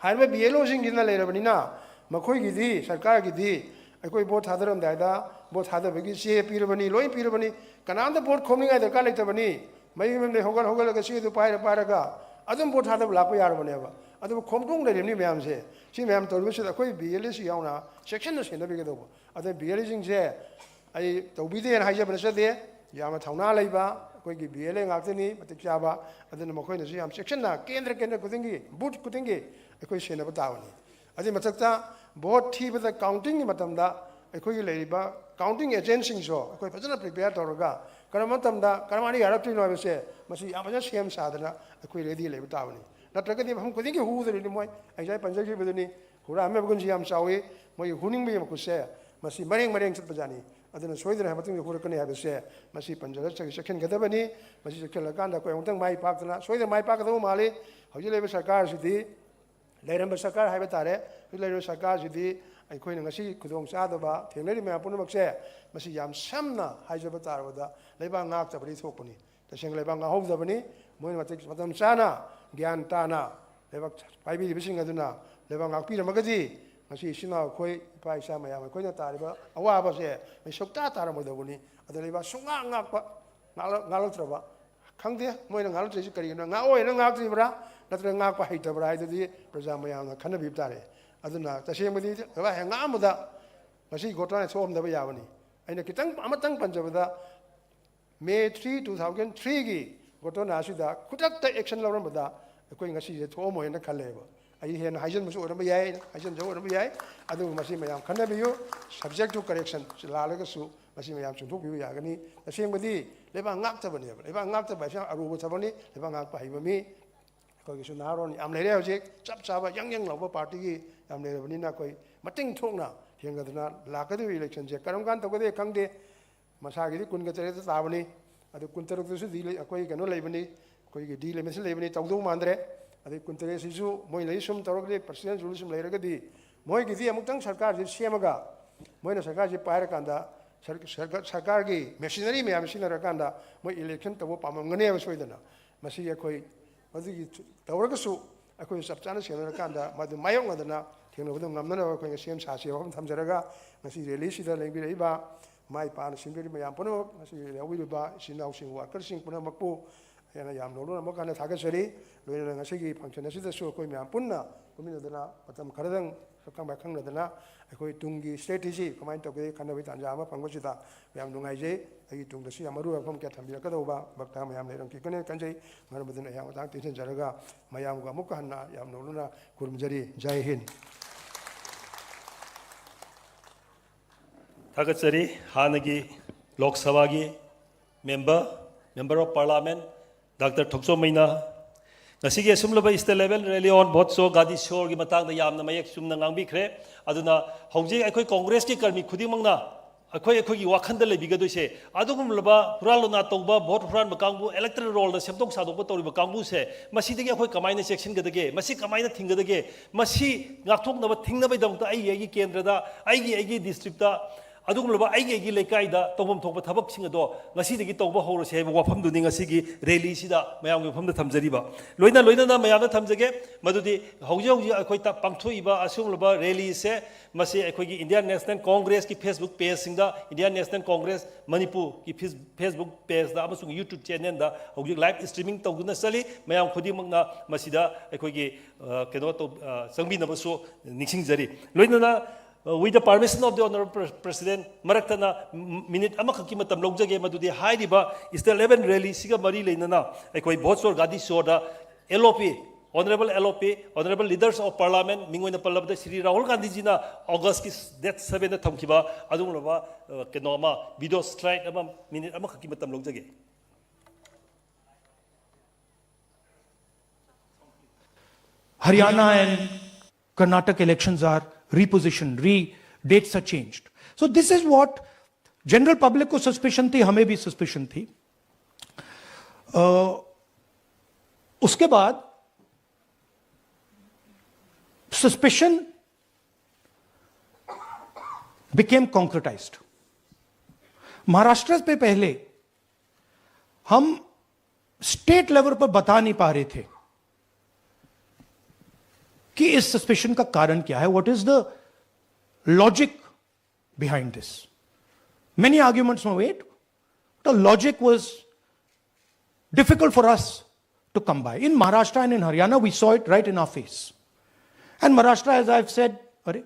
ꯍꯥꯏꯔꯤꯕ B L Oꯁꯤꯡꯁꯤꯅ ꯂꯩꯔꯕꯅꯤꯅ, ꯃꯈꯣꯏꯒꯤꯗꯤ, ꯁꯔꯀꯥꯔꯒꯤꯗꯤ ꯑꯩꯈꯣꯏ ꯚꯣꯠ ꯊꯥꯗꯔꯝꯗꯥꯏꯗ ꯚꯣꯠ ꯊꯥꯗꯕꯒꯤ ꯆꯦ ꯄꯤꯔꯕꯅꯤ, ꯂꯣꯏ ꯄꯤꯔꯕꯅꯤ꯫ ꯀꯅꯥꯝꯇ ꯚꯣꯠ ꯈꯣꯝꯅꯤꯡꯉꯥꯏ ꯗꯔꯀꯥꯔ ꯂꯩꯇꯕꯅꯤ꯫ ꯃꯌꯨꯝ ꯃꯌꯨꯝꯗꯒꯤ ꯍꯧꯒꯠ ꯍꯧꯒꯠꯂꯒ ꯆꯦꯗꯨ ꯄꯥꯏꯔ ꯄꯥꯏꯔꯒ ꯑꯗꯨꯝ ꯚꯣꯠ ꯊꯥꯗꯕ ꯂꯥꯛꯄ ꯌꯥꯔꯕꯅꯦꯕ꯫ ꯑꯗꯨꯕꯨ ꯈꯣꯝꯗꯣꯡ ꯂꯩꯔꯤꯕꯅꯤ ꯃꯌꯥꯝꯁꯦ꯫ ꯁꯤ ꯃꯌꯥꯝ ꯇꯧꯔꯤꯕꯁꯤꯗ ꯑꯩꯈꯣꯏ B L Aꯁꯨ ꯌꯥꯎꯅ ꯆꯦꯛꯁꯤꯟꯅ ꯁꯦꯟꯅꯕꯤꯒꯗꯧꯕ꯫ ꯑꯗꯨꯅ B L Aꯁꯤꯡꯁꯦ ꯑꯩ ꯇꯧꯕꯤꯗꯦꯅ ꯍꯥꯏꯖꯕ ꯅꯠꯆꯗꯦ꯫ ꯌꯥꯝꯅ ꯊꯧꯅꯥ ꯂꯩꯕ ꯑꯩꯈꯣꯏꯒꯤ B L A ꯉꯥꯛꯇꯅꯤ, ꯃꯇꯤꯛ ꯆꯥꯕ꯫ ꯑꯗꯨꯅ ꯃꯈꯣꯏꯅꯁꯨ ꯌꯥꯝ ꯆꯦꯛꯁꯤꯟꯅ ꯀꯦꯟꯗ꯭ꯔ ꯀꯦꯟꯗ꯭ꯔ ꯈꯨꯗꯤꯡꯒꯤ, booth ꯈꯨꯗꯤꯡꯒꯤ ꯑꯩꯈꯣꯏ ꯁꯦꯟꯅꯕ ꯇꯥꯕꯅꯤ꯫ ꯑꯗꯨꯒꯤ ꯃꯊꯛꯇ ꯚꯣꯠ ꯊꯤꯕꯗ countingꯒꯤ ꯃꯇꯝꯗ ꯑꯩꯈꯣꯏꯒꯤ ꯂꯩꯔꯤꯕ counting agentꯁꯤꯡꯁꯨ ꯑꯩꯈꯣꯏ ꯐꯖꯅ prepare ꯇꯧꯔꯒ ꯀꯔꯝꯕ ꯃꯇꯝꯗ ꯀꯔꯝꯍꯥꯏꯅ ꯌꯥꯔꯛꯇꯣꯏꯅꯣ ꯍꯥꯏꯕꯁꯦ ꯃꯁꯤ ꯌꯥꯝ ꯐꯖꯅ ꯁꯦꯝ ꯁꯥꯗꯅ ꯑꯩꯈꯣꯏ ready ꯂꯩꯕ ꯇꯥꯕꯅꯤ꯫ ꯅꯠꯇ꯭ꯔꯒꯗꯤ ꯃꯐꯝ ꯈꯨꯗꯤꯡꯒꯤ ꯍꯨꯗꯣꯔꯤꯕꯅꯤ ꯃꯣꯏ꯫ ꯑꯩ ꯉꯁꯥꯏ ꯄꯟꯖꯈꯤꯕꯗꯨꯅꯤ, ꯍꯨꯔꯥꯟꯕꯒꯤ ꯃꯒꯨꯟꯁꯤ ꯌꯥꯝ ꯆꯥꯎꯏ꯫ ꯃꯣꯏꯒꯤ ꯍꯨꯅꯤꯡꯕꯒꯤ ꯃꯈꯨꯠꯁꯦ ꯃꯁꯤ ꯃꯔꯦꯡ ꯃꯔꯦꯡ ꯆꯠꯄꯖꯥꯠꯅꯤ꯫ ꯑꯗꯨꯅ ꯁꯣꯏꯗꯅ ꯃꯇꯨꯡꯗ ꯍꯨꯔꯛꯀꯅꯤ ꯍꯥꯏꯕꯁꯦ ꯃꯁꯤ ꯄꯟꯖꯔꯒ ꯆꯠꯈꯤꯟꯒꯗꯕꯅꯤ꯫ ꯃꯁꯤ ꯆꯠꯈꯤꯜꯂꯀꯥꯟꯗ ꯑꯩꯈꯣꯏ ꯑꯃꯨꯛꯇꯪ ꯃꯥꯏ ꯄꯥꯛꯇꯅ ꯁꯣꯏꯗꯅ ꯃꯥꯏ ꯄꯥꯛꯀꯗꯧꯕ ꯃꯥꯜꯂꯤ꯫ ꯍꯧꯖꯤꯛ ꯂꯩꯔꯤꯕ ꯁꯔꯀꯥꯔꯁꯤꯗꯤ, ꯂꯩꯔꯝꯕ ꯁꯔꯀꯥꯔ ꯍꯥꯏꯕ ꯇꯥꯔꯦ, ꯍꯧꯖꯤꯛ ꯂꯩꯔꯤꯕ ꯁꯔꯀꯥꯔꯁꯤꯗꯤ ꯑꯩꯈꯣꯏꯅ ꯉꯁꯤ ꯈꯨꯗꯣꯡ ꯆꯥꯗꯕ ꯊꯦꯡꯅꯔꯤꯕ ꯃꯌꯥꯝ ꯄꯨꯝꯅꯃꯛꯁꯦ ꯃꯁꯤ ꯌꯥꯝ ꯁꯝꯅ ꯍꯥꯏꯖꯕ ꯇꯥꯔꯕꯗ ꯂꯩꯕꯥꯛ ꯉꯥꯛꯇꯕꯗꯒꯤ ꯊꯣꯛꯄꯅꯤ꯫ ꯇꯁꯦꯡꯅ ꯂꯩꯕꯥꯛ ꯉꯥꯛꯍꯧꯗꯕꯅꯤ꯫ ꯃꯣꯏꯅ ꯃꯇꯤꯛ ꯃꯇꯝ ꯆꯥꯅ ꯒ꯭ꯌꯥꯟ ꯇꯥꯅ ꯂꯩꯕꯥꯛ ꯄꯥꯏꯕꯤꯔꯤꯕꯁꯤꯡ ꯑꯗꯨꯅ ꯂꯩꯕꯥꯛ ꯉꯥꯛꯄꯤꯔꯝꯃꯒꯗꯤ ꯉꯁꯤ ꯏꯆꯤꯟ ꯏꯅꯥꯎ ꯑꯩꯈꯣꯏ ꯏꯄꯥ ꯏꯆꯥ ꯃꯌꯥꯝ ꯑꯩꯈꯣꯏꯅ ꯇꯥꯔꯤꯕ ꯑꯋꯥꯕꯁꯦ ꯃꯁꯤ ꯁꯨꯛꯇꯥ ꯇꯥꯔꯝꯃꯣꯏꯗꯧꯕꯅꯤ꯫ ꯑꯗꯨ ꯂꯩꯕꯥꯛ ꯁꯨꯡꯉꯥꯛ ꯉꯥꯛꯄ, ꯉꯥꯛꯂ-, ꯉꯥꯛꯂꯛꯇ꯭ꯔꯕ, ꯈꯪꯗꯦ ꯃꯣꯏꯅ ꯉꯥꯛꯂꯛꯇ꯭ꯔꯤꯁꯤ ꯀꯔꯤꯒꯤꯅꯣ, ꯉꯥꯛꯑꯣꯏꯅ ꯉꯥꯛꯇ꯭ꯔꯤꯕ꯭ꯔꯥ ꯅꯠꯇ꯭ꯔꯒ ꯉꯥꯛꯄ ꯍꯩꯇꯕ꯭ꯔꯥ ꯍꯥꯏꯗꯨꯗꯤ ꯄ꯭ꯔꯖꯥ ꯃꯌꯥꯝꯅ ꯈꯟꯅꯕꯤꯕ ꯇꯥꯔꯦ꯫ ꯑꯗꯨꯅ ꯇꯁꯦꯡꯕꯗꯤ ꯂꯩꯕꯥꯛ ꯍꯦꯛ ꯉꯥꯛꯑꯝꯕꯗ ꯃꯁꯤꯒꯤ ꯒꯣꯇꯣꯅꯥ ꯊꯣꯛꯑꯝꯗꯕ ꯌꯥꯕꯅꯤ꯫ ꯑꯩꯅ ꯈꯤꯇꯪ ꯑꯃꯇꯪ ꯄꯟꯖꯕꯗ, ꯃꯦ ꯊ꯭ꯔꯤ ꯇꯨ ꯊꯥꯎꯖꯟ ꯊ꯭ꯔꯤꯒꯤ ꯒꯣꯇꯣꯅꯥ ꯑꯁꯤꯗ ꯈꯨꯗꯛꯇ action ꯂꯧꯔꯝꯕꯗ ꯑꯩꯈꯣꯏ ꯉꯁꯤꯁꯦ ꯊꯣꯛꯑꯝꯃꯣꯏꯅ ꯈꯜꯂꯦꯕ꯫ ꯑꯩ ꯍꯦꯟꯅ ꯍꯥꯏꯖꯟꯕꯁꯨ ꯑꯣꯏꯔꯝꯕ ꯌꯥꯏ, ꯍꯥꯏꯖꯟꯖꯕ ꯑꯣꯏꯔꯝꯕ ꯌꯥꯏ, ꯑꯗꯨꯕꯨ ꯃꯁꯤ ꯃꯌꯥꯝ ꯈꯟꯅꯕꯤꯌꯨ꯫ Subject to correction ꯂꯥꯜꯂꯒꯁꯨ ꯃꯁꯤ ꯃꯌꯥꯝ ꯆꯨꯝꯊꯣꯛꯄꯤꯕ ꯌꯥꯒꯅꯤ꯫ ꯇꯁꯦꯡꯕꯗꯤ ꯂꯩꯕꯥꯛ ꯉꯥꯛꯇꯕꯅꯦꯕ꯫ ꯂꯩꯕꯥꯛ ꯉꯥꯛꯇꯕ ꯍꯥꯏꯁꯦ ꯌꯥꯝ ꯑꯔꯨꯕ ꯊꯕꯛꯅꯤ꯫ ꯂꯩꯕꯥꯛ ꯉꯥꯛꯄ ꯍꯩꯕ ꯃꯤ ꯑꯩꯈꯣꯏꯒꯤꯁꯨ ꯅꯍꯥꯔꯣꯟ ꯌꯥꯝ ꯂꯩꯔꯦ ꯍꯧꯖꯤꯛ, ꯆꯞ ꯆꯥꯕ ꯌꯪ ꯌꯪ ꯂꯥꯎꯕ party ꯒꯤ ꯌꯥꯝ ꯂꯩꯔꯕꯅꯤꯅ ꯑꯩꯈꯣꯏ ꯃꯇꯤꯡ ꯊꯣꯛꯅ ꯊꯦꯡꯅꯗꯅ ꯂꯥꯛꯀꯗꯧꯔꯤꯕ election ꯁꯦ ꯀꯔꯝ ꯀꯥꯟ ꯇꯧꯒꯗꯒꯦ ꯈꯪꯗꯦ꯫ ꯃꯁꯥꯒꯤꯗꯤ ꯀꯨꯟꯒ ꯇꯔꯦꯠꯇ ꯇꯥꯕꯅꯤ꯫ ꯑꯗꯨ ꯀꯨꯟꯇꯔꯨꯛꯇꯁꯨ ꯗꯤ ꯂꯩ-, ꯑꯩꯈꯣꯏ ꯀꯩꯅꯣ ꯂꯩꯕꯅꯤ, ꯑꯩꯈꯣꯏꯒꯤ delimit ꯁꯤ ꯂꯩꯕꯅꯤ, ꯇꯧꯗꯧ ꯃꯥꯟꯗ꯭ꯔꯦ꯫ ꯑꯗꯩ ꯀꯨꯟꯇꯔꯦꯠꯁꯤꯁꯨ ꯃꯣꯏ ꯂꯩ ꯁꯨꯝ ꯇꯧꯔꯒꯗꯤ, president's rule ꯁꯨꯝ ꯂꯩꯔꯒꯗꯤ, ꯃꯣꯏꯒꯤꯗꯤ ꯑꯃꯨꯛꯇꯪ ꯁꯔꯀꯥꯔꯁꯤ ꯁꯦꯝꯃꯒ ꯃꯣꯏꯅ ꯁꯔꯀꯥꯔꯁꯤ ꯄꯥꯏꯔꯀꯥꯟꯗ ꯁꯔ-, ꯁꯔꯀꯥꯔ-, ꯁꯔꯀꯥꯔꯒꯤ machinery ꯃꯌꯥꯝ ꯁꯤꯖꯤꯟꯅꯔꯀꯥꯟꯗ ꯃꯣꯏ election ꯇꯧꯕ ꯄꯥꯝꯃꯝꯒꯅꯦꯕ ꯁꯣꯏꯗꯅ꯫ ꯃꯁꯤ ꯑꯩꯈꯣꯏ ꯃꯗꯨꯒꯤ ꯇꯧꯔꯒꯁꯨ ꯑꯩꯈꯣꯏ ꯆꯞ ꯆꯥꯅ ꯁꯦꯟꯅꯔꯀꯥꯟꯗ ꯃꯗꯨ ꯃꯥꯌꯣꯛꯅꯗꯅ ꯊꯦꯡꯅꯕꯗ ꯉꯝꯅꯅꯕ ꯑꯩꯈꯣꯏ ꯁꯦꯝ ꯁꯥꯁꯤ ꯋꯥꯐꯝ ꯊꯝꯖꯔꯒ, ꯉꯁꯤ rally ꯁꯤꯗ ꯂꯦꯡꯕꯤꯔꯛꯏꯕ, ꯃꯥꯏ ꯄꯥꯛꯅ ꯁꯤꯟꯕꯤꯔꯤꯕ ꯃꯌꯥꯝ ꯄꯨꯝꯅꯃꯛ, ꯉꯁꯤ ꯌꯥꯎꯕꯤꯔꯤꯕ ꯏꯆꯤꯟ ꯏꯅꯥꯎꯁꯤꯡ, worker ꯁꯤꯡ ꯄꯨꯝꯅꯃꯛꯄꯨ ꯑꯩꯅ ꯌꯥꯝ ꯂꯧꯅ ꯑꯃꯨꯛ ꯍꯟꯅ ꯊꯥꯒꯠꯆꯔꯤ꯫ ꯂꯣꯏꯅꯅ ꯉꯁꯤꯒꯤ function ꯑꯁꯤꯗꯁꯨ ꯑꯩꯈꯣꯏ ꯃꯌꯥꯝ ꯄꯨꯟꯅ ꯄꯨꯟꯃꯤꯟꯅꯗꯅ ꯃꯇꯝ ꯈꯔꯗꯪ ꯁꯛꯈꯪ ꯃꯥꯏꯈꯪꯅꯗꯅ ꯑꯩꯈꯣꯏ ꯇꯨꯡꯒꯤ strategy ꯀꯃꯥꯏꯅ ꯇꯧꯒꯦ ꯈꯟꯅꯕꯒꯤ ꯇꯥꯟꯖꯥ ꯑꯃ ꯐꯪꯕꯁꯤꯗ ꯌꯥꯝ ꯅꯨꯡꯉꯥꯏꯖꯩ꯫ ꯑꯩꯒꯤ ꯇꯨꯡꯗꯁꯨ ꯌꯥꯝ ꯃꯔꯨ ꯑꯣꯏꯕ ꯋꯥꯐꯝ ꯀꯌꯥ ꯊꯝꯕꯤꯔꯛꯀꯗꯧꯕ ꯚꯥꯞ ꯇꯥꯕ ꯃꯌꯥꯝ ꯂꯩꯔꯝꯈꯤꯒꯅꯤ ꯈꯟꯖꯩ꯫ ꯃꯔꯝ ꯑꯗꯨꯅ ꯑꯩꯍꯥꯛ ꯃꯇꯥꯡ ꯇꯦꯟꯁꯤꯟꯖꯔꯒ ꯃꯌꯥꯝꯒ ꯑꯃꯨꯛꯀ ꯍꯟꯅ ꯌꯥꯝ ꯅꯧꯅꯅ ꯈꯨꯔꯨꯝꯖꯔꯤ꯫ ꯖꯥꯏ ꯍꯤꯟꯗ꯫ ꯊꯥꯒꯠꯆꯔꯤ ꯍꯥꯟꯅꯒꯤ ꯂꯣꯛ ꯁꯚꯥꯒꯤ member, Member of Parliament, Doctor ꯊꯣꯛꯆꯣꯝ ꯃꯩꯅꯥ꯫ ꯉꯁꯤꯒꯤ ꯑꯁꯨꯝꯂꯕ state level rally on vote show, ꯒꯥꯗꯤ ꯁꯣꯔꯒꯤ ꯃꯇꯥꯡꯗ ꯌꯥꯝꯅ ꯃꯌꯦꯛ ꯆꯨꯝꯅ ꯉꯥꯡꯕꯤꯈ꯭ꯔꯦ꯫ ꯑꯗꯨꯅ ꯍꯧꯖꯤꯛ ꯑꯩꯈꯣꯏ ꯀꯣꯡꯒ꯭ꯔꯦꯁꯀꯤ ꯀꯔꯃꯤ ꯈꯨꯗꯤꯡꯃꯛꯅ ꯑꯩꯈꯣꯏ ꯑꯩꯈꯣꯏꯒꯤ ꯋꯥꯈꯜꯗ ꯂꯩꯕꯤꯒꯗꯣꯏꯁꯦ, ꯑꯗꯨꯒꯨꯝꯂꯕ ꯍꯨꯔꯥꯟ ꯂꯣꯟꯅꯥ ꯇꯧꯕ, vote ꯍꯨꯔꯥꯟꯕ ꯀꯥꯡꯕꯨ, electoral roll ꯗ ꯁꯦꯝꯗꯣꯛ ꯁꯥꯗꯣꯛꯄ ꯇꯧꯔꯤꯕ ꯀꯥꯡꯕꯨꯁꯦ, ꯃꯁꯤꯗꯒꯤ ꯑꯩꯈꯣꯏ ꯀꯃꯥꯏꯅ ꯆꯦꯛꯁꯤꯟꯒꯗꯒꯦ? ꯃꯁꯤ ꯀꯃꯥꯏꯅ ꯊꯤꯡꯒꯗꯒꯦ? ꯃꯁꯤ ꯉꯥꯛꯊꯣꯛꯅꯕ, ꯊꯤꯡꯅꯕꯒꯤꯗꯃꯛꯇ ꯑꯩꯒꯤ ꯑꯩꯒꯤ ꯀꯦꯟꯗ꯭ꯔꯗ, ꯑꯩꯒꯤ ꯑꯩꯒꯤ district ꯇ ꯑꯗꯨꯒꯨꯝꯂꯕ ꯑꯩꯒꯤ ꯑꯩꯒꯤ ꯂꯩꯀꯥꯏꯗ ꯇꯧꯐꯝ ꯊꯣꯛꯄ ꯊꯕꯛꯁꯤꯡ ꯑꯗꯣ ꯉꯁꯤꯗꯒꯤ ꯇꯧꯕ ꯍꯧꯔꯁꯤ ꯍꯥꯏꯕ ꯋꯥꯐꯝꯗꯨꯅꯤ ꯉꯁꯤꯒꯤ ꯔꯦꯂꯤꯁꯤꯗ ꯃꯌꯥꯝꯒꯤ ꯃꯐꯝꯗ ꯊꯝꯖꯔꯤꯕ꯫ ꯂꯣꯏꯅ ꯂꯣꯏꯅꯅ ꯃꯌꯥꯝꯗ ꯊꯝꯖꯒꯦ ꯃꯗꯨꯗꯤ ꯍꯧꯖꯤꯛ ꯍꯧꯖꯤꯛ ꯑꯩꯈꯣꯏ ꯄꯥꯡꯊꯣꯛꯏꯕ ꯑꯁꯤꯒꯨꯝꯂꯕ ꯔꯦꯂꯤꯁꯦ ꯃꯁꯤ ꯑꯩꯈꯣꯏꯒꯤ ꯏꯟꯗꯤꯌꯥꯟ ꯅꯦꯁꯅꯦꯜ ꯀꯣꯡꯒ꯭ꯔꯦꯁꯀꯤ ꯐꯦꯁꯕꯨꯛ ꯄꯦꯖꯁꯤꯡꯗ, ꯏꯟꯗꯤꯌꯥꯟ ꯅꯦꯁꯅꯦꯜ ꯀꯣꯡꯒ꯭ꯔꯦꯁ ꯃꯅꯤꯄꯨꯔꯒꯤ ꯐꯦꯁꯕꯨꯛ ꯄꯦꯖꯇ ꯑꯃꯁꯨꯡ ꯌꯨꯇ꯭ꯌꯨꯕ ꯆꯦꯅꯦꯜꯗ ꯍꯧꯖꯤꯛ ꯂꯥꯏꯚ ꯏꯁꯇ꯭ꯔꯤꯃꯤꯡ ꯇꯧꯗꯨꯅ ꯆꯠꯂꯤ꯫ ꯃꯌꯥꯝ ꯈꯨꯗꯤꯡꯃꯛꯅ ꯃꯁꯤꯗ ꯑꯩꯈꯣꯏꯒꯤ ꯀꯩꯅꯣ ꯇꯧ, ꯆꯪꯕꯤꯅꯕꯁꯨ ꯅꯤꯡꯁꯤꯡꯖꯔꯤ꯫ ꯂꯣꯏꯅꯅ, with the permission of the honorable president, ꯃꯔꯛꯇꯅ ꯃꯤꯅꯤꯠ ꯑꯃꯈꯛꯀꯤ ꯃꯇꯝ ꯂꯧꯖꯒꯦ, ꯃꯗꯨꯗꯤ ꯍꯥꯏꯔꯤꯕ ꯏꯁꯇꯦꯠ ꯂꯦꯚꯦꯜ ꯔꯦꯂꯤꯁꯤꯒ ꯃꯔꯤ ꯂꯩꯅꯅ ꯑꯩꯈꯣꯏ ꯚꯣꯠ ꯆꯣꯔ ꯒꯥꯟꯙꯤ ꯆꯣꯔꯗ L O P, honorable L O P, honorable leaders of parliament, ꯃꯤꯡ ꯑꯣꯏꯅ ꯄꯜꯂꯕꯗ ꯁ꯭ꯔꯤ ꯔꯥꯍꯨꯜ ꯒꯥꯟꯙꯤꯖꯤꯅ ꯑꯣꯒꯁꯀꯤ ꯗꯦꯠ ꯁꯕꯦꯟꯗ ꯊꯝꯈꯤꯕ ꯑꯗꯨꯒꯨꯝꯂꯕ ꯀꯩꯅꯣ ꯑꯃ, ꯚꯤꯗꯤꯑꯣ ꯁ꯭ꯂꯥꯏꯗ ꯑꯃ ꯃꯤꯅꯤꯠ ꯑꯃꯈꯛꯀꯤ ꯃꯇꯝ ꯂꯧꯖꯒꯦ꯫ Haryana and Karnataka elections are repositioned, re dates are changed. So this is what general public को सस्पिशन थी, हमें भी सस्पिशन थी। uh, उसके बाद सस्पिशन बिकेम कॉन्क्रिटाइज्ड। महाराष्ट्र पे पहले हम स्टेट लेवल पर बता नहीं पा रहे थे कि इस सस्पिशन का कारण क्या है, what is the logic behind this. Many arguments were made, the logic was difficult for us to come by. In Maharashtra and in Haryana, we saw it right in our face. And Maharashtra, as I've said, अरे,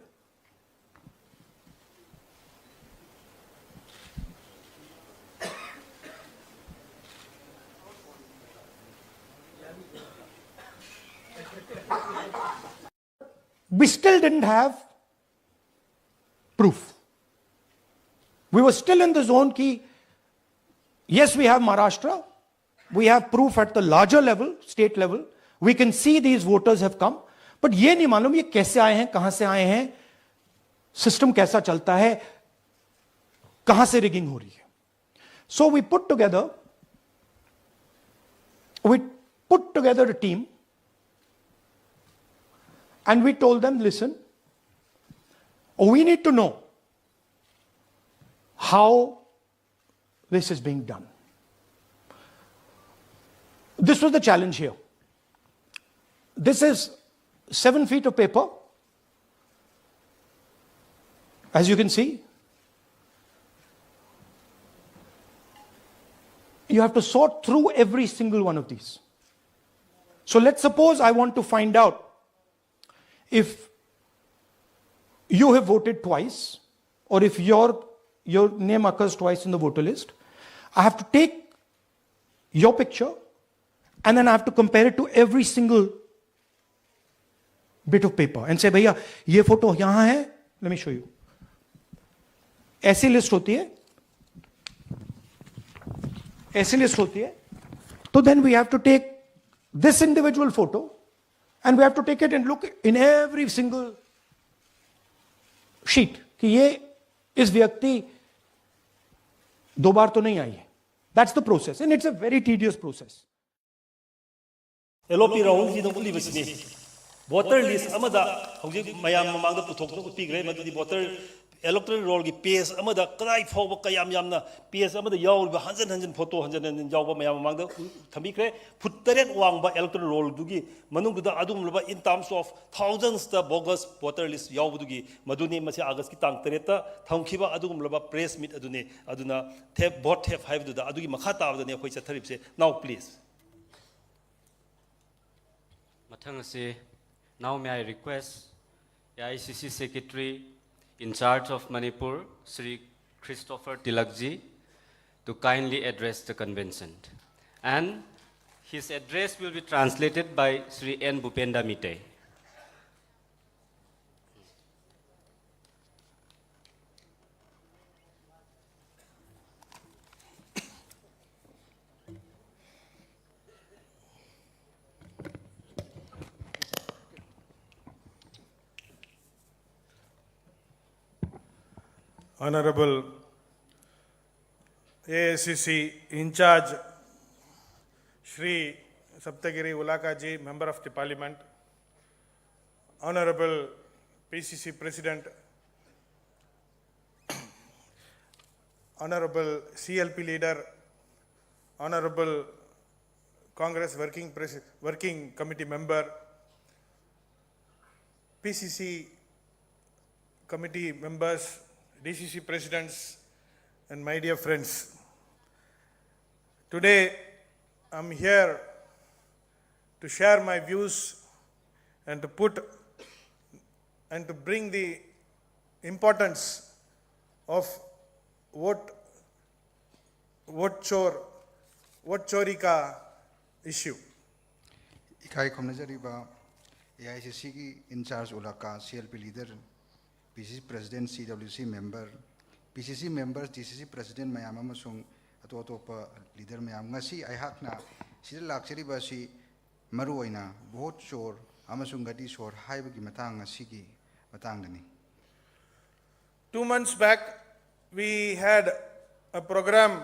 we still didn't have proof. We were still in the zone कि yes, we have Maharashtra, we have proof at the larger level, state level, we can see these voters have come, but ये नहीं मालूम ये कैसे आए हैं, कहाँ से आए हैं, सिस्टम कैसा चलता है, कहाँ से रिगिंग हो रही है। So we put together, we put together a team and we told them, listen, we need to know how this is being done. This was the challenge here. This is seven feet of paper. As you can see, you have to sort through every single one of these. So let's suppose I want to find out if you have voted twice, or if your, your name occurs twice in the voter list, I have to take your picture and then I have to compare it to every single bit of paper and say, भैया, ये photo यहाँ है, let me show you. ऐसी list होती है, ऐसी list होती है. तो then we have to take this individual photo and we have to take it and look in every single sheet कि ये, इस व्यक्ति दो बार तो नहीं आई है. That's the process, and it's a very tedious process. L ꯑꯣ ꯄꯤ ꯔꯥꯍꯨꯜꯖꯤꯅ ꯎꯠꯂꯤꯕꯁꯤꯅꯤ꯫ ꯚꯣꯇꯔ ꯂꯤꯁ ꯑꯃꯗ ꯍꯧꯖꯤꯛ ꯃꯌꯥꯝ ꯃꯃꯥꯡꯗ ꯄꯨꯊꯣꯛꯇꯨꯅ ꯎꯠꯄꯤꯈ꯭ꯔꯦ꯫ ꯃꯗꯨꯗꯤ ꯚꯣꯇꯔ ꯏꯂꯦꯛꯇꯣꯔꯦꯜ ꯔꯣꯜꯒꯤ ꯄꯦꯖ ꯑꯃꯗ ꯀꯗꯥꯏ ꯐꯥꯎꯕ ꯀꯌꯥꯝ ꯌꯥꯝꯅ ꯄꯦꯖ ꯑꯃꯗ ꯌꯥꯎꯔꯤꯕ ꯍꯟꯖꯟ ꯍꯟꯖꯟ ꯐꯣꯇꯣ ꯍꯟꯖꯟ ꯍꯟꯖꯟ ꯌꯥꯎꯕ ꯃꯌꯥꯝ ꯃꯃꯥꯡꯗ ꯎ- ꯊꯝꯕꯤꯈ꯭ꯔꯦ꯫ ꯐꯨꯠ ꯇꯔꯦꯠ ꯋꯥꯡꯕ ꯏꯂꯦꯛꯇꯣꯔꯦꯜ ꯔꯣꯜꯗꯨꯒꯤ ꯃꯅꯨꯡꯗꯨꯗ ꯑꯗꯨꯒꯨꯝꯂꯕ in terms of thousandsꯇ ꯕꯣꯒꯁ ꯚꯣꯇꯔ ꯂꯤꯁ ꯌꯥꯎꯕꯗꯨꯒꯤ ꯃꯗꯨꯅꯤ꯫ ꯃꯁꯤ ꯑꯥꯒꯁꯀꯤ ꯇꯥꯡ ꯇꯔꯦꯠꯇ ꯊꯝꯈꯤꯕ ꯑꯗꯨꯒꯨꯝꯂꯕ ꯄ꯭ꯔꯦꯁ ꯃꯤꯠ ꯑꯗꯨꯅꯤ꯫ ꯑꯗꯨꯅ ꯊꯦꯞ ꯚꯣꯠ ꯊꯦꯞ ꯍꯥꯏꯕꯗꯨꯗ ꯑꯗꯨꯒꯤ ꯃꯈꯥ ꯇꯥꯕꯗꯅꯤ ꯑꯩꯈꯣꯏ ꯆꯠꯊꯔꯤꯕꯁꯦ꯫ Now please. ꯃꯊꯪ ꯑꯁꯤ, now may I request A I C C Secretary in charge of Manipur, Shri Christopher Tilakji, to kindly address the convention. And his address will be translated by Shri N Bupenda Mitei. Honorable A I C C in charge, Shri Saptagiri Ulaka ji, Member of the Parliament, Honorable P C C President, Honorable C L P leader, Honorable Congress Working, Pres- Working Committee member, P C C committee members, D C C presidents, and my dear friends. Today, I'm here to share my views and to put and to bring the importance of vote, vote chor, vote chori ka issue. ꯏꯀꯥꯏ ꯈꯨꯝꯅꯖꯔꯤꯕ ꯑꯦ I ꯁꯤ ꯁꯤꯒꯤ in-charge ꯎꯂꯥꯀꯥ, C L P leader, ꯄꯤ ꯁꯤ ꯁꯤ president, ꯁꯤ W ꯁꯤ member, ꯄꯤ ꯁꯤ ꯁꯤ member, ꯗꯤ ꯁꯤ ꯁꯤ ꯄ꯭ꯔꯦꯁꯤꯗꯦꯟꯠ ꯃꯌꯥꯝ ꯑꯃꯁꯨꯡ ꯑꯇꯣꯞ ꯑꯇꯣꯞꯄ ꯂꯤꯗꯔ ꯃꯌꯥꯝ, ꯉꯁꯤ ꯑꯩꯍꯥꯛꯅ ꯁꯤꯗ ꯂꯥꯛꯆꯔꯤꯕ ꯑꯁꯤ ꯃꯔꯨꯑꯣꯏꯅ ꯚꯣꯠ ꯆꯣꯔ ꯑꯃꯁꯨꯡ ꯒꯗꯤ ꯁꯣꯔ ꯍꯥꯏꯕꯒꯤ ꯃꯇꯥꯡ ꯑꯁꯤꯒꯤ ꯃꯇꯥꯡꯗꯅꯤ꯫ Two months back, we had a program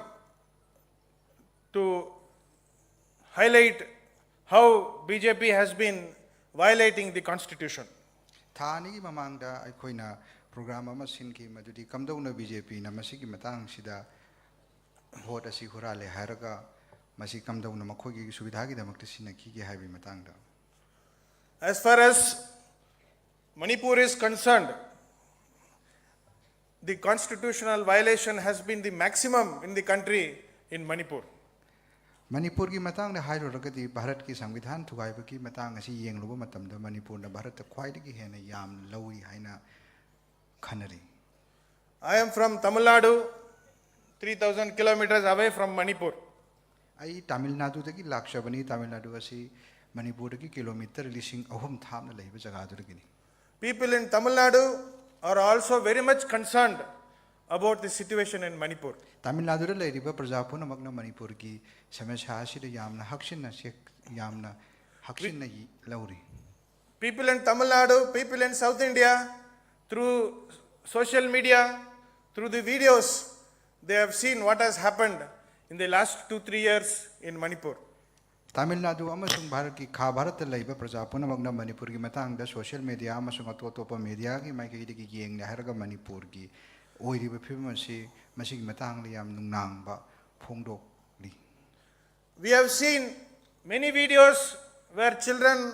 to highlight how B J P has been violating the constitution. ꯊꯥ ꯑꯅꯤꯒꯤ ꯃꯃꯥꯡꯗ ꯑꯩꯈꯣꯏꯅ ꯄ꯭ꯔꯣꯒ꯭ꯔꯥꯝ ꯑꯃ ꯁꯤꯟꯈꯤ, ꯃꯗꯨꯗꯤ ꯀꯝꯗꯧꯅ ꯕꯤ ꯖꯦ ꯄꯤꯅ ꯃꯁꯤꯒꯤ ꯃꯇꯥꯡꯁꯤꯗ ꯚꯣꯠ ꯑꯁꯤ ꯍꯨꯔꯥꯜꯂꯦ ꯍꯥꯏꯔꯒ ꯃꯁꯤ ꯀꯝꯗꯧꯅ ꯃꯈꯣꯏꯒꯤ ꯁꯨꯕꯤꯙꯥꯒꯤꯗꯃꯛꯇ ꯁꯤꯖꯤꯟꯅꯈꯤꯒꯦ ꯍꯥꯏꯕꯒꯤ ꯃꯇꯥꯡꯗ꯫ As far as Manipur is concerned, the constitutional violation has been the maximum in the country in Manipur. ꯃꯅꯤꯄꯨꯔꯒꯤ ꯃꯇꯥꯡꯗ ꯍꯥꯏꯔꯨꯔꯒꯗꯤ, ꯚꯥꯔꯠꯀꯤ ꯁꯪꯕꯤꯙꯥꯟ ꯊꯨꯒꯥꯏꯕꯒꯤ ꯃꯇꯥꯡ ꯑꯁꯤ ꯌꯦꯡꯂꯨꯕ ꯃꯇꯝꯗ, ꯃꯅꯤꯄꯨꯔꯅ ꯚꯥꯔꯠꯇ ꯈ꯭ꯋꯥꯏꯗꯒꯤ ꯍꯦꯟꯅ ꯌꯥꯝꯅ ꯂꯧꯔꯤ ꯍꯥꯏꯅ ꯈꯟꯅꯔꯤ꯫ I am from Tamil Nadu, three thousand kilometers away from Manipur. ꯑꯩ ꯇꯥꯃꯤꯜ ꯅꯥꯗꯨꯗꯒꯤ ꯂꯥꯛꯆꯕꯅꯤ꯫ ꯇꯥꯃꯤꯜ ꯅꯥꯗꯨ ꯑꯁꯤ ꯃꯅꯤꯄꯨꯔꯗꯒꯤ ꯀꯤꯂꯣꯃꯤꯇꯔ ꯂꯤꯁꯤꯡ ꯑꯍꯨꯝ ꯊꯥꯞꯅ ꯂꯩꯕ ꯖꯒꯥꯗꯨꯗꯒꯤꯅꯤ꯫ People in Tamil Nadu are also very much concerned about the situation in Manipur. Tamil ꯅꯥꯗꯨꯗ ꯂꯩꯔꯤꯕ ꯄ꯭ꯔꯖꯥ ꯄꯨꯝꯅꯃꯛꯅ ꯃꯅꯤꯄꯨꯔꯒꯤ ꯁꯃꯁ꯭ꯌꯥ ꯑꯁꯤꯗ ꯌꯥꯝꯅ ꯍꯛꯆꯤꯟꯅ ꯆꯦꯛ-, ꯌꯥꯝꯅ ꯍꯛꯆꯤꯟꯅ ꯂꯧꯔꯤ꯫ People in Tamil Nadu, people in South India, through social media, through the videos, they have seen what has happened in the last two, three years in Manipur. Tamil Nadu ꯑꯃꯁꯨꯡ ꯚꯥꯔꯠꯀꯤ ꯈꯥ ꯚꯥꯔꯠꯇ ꯂꯩꯕ ꯄ꯭ꯔꯖꯥ ꯄꯨꯝꯅꯃꯛꯅ ꯃꯅꯤꯄꯨꯔꯒꯤ ꯃꯇꯥꯡꯗ ꯁꯣꯁꯤꯌꯦꯜ ꯃꯤꯗꯤꯌꯥ ꯑꯃꯁꯨꯡ ꯑꯇꯣꯞ ꯑꯇꯣꯞꯄ ꯃꯤꯗꯤꯌꯥꯒꯤ ꯃꯥꯏꯀꯩꯗꯒꯤ ꯌꯦꯡꯂꯦ ꯍꯥꯏꯔꯒ ꯃꯅꯤꯄꯨꯔꯒꯤ ꯑꯣꯏꯔꯤꯕ ꯐꯤꯕꯝ ꯑꯁꯤ ꯃꯁꯤꯒꯤ ꯃꯇꯥꯡꯗ ꯌꯥꯝ ꯅꯨꯡꯅꯥꯡꯕ ꯐꯣꯡꯗꯣꯛꯂꯤ꯫ We have seen many videos where children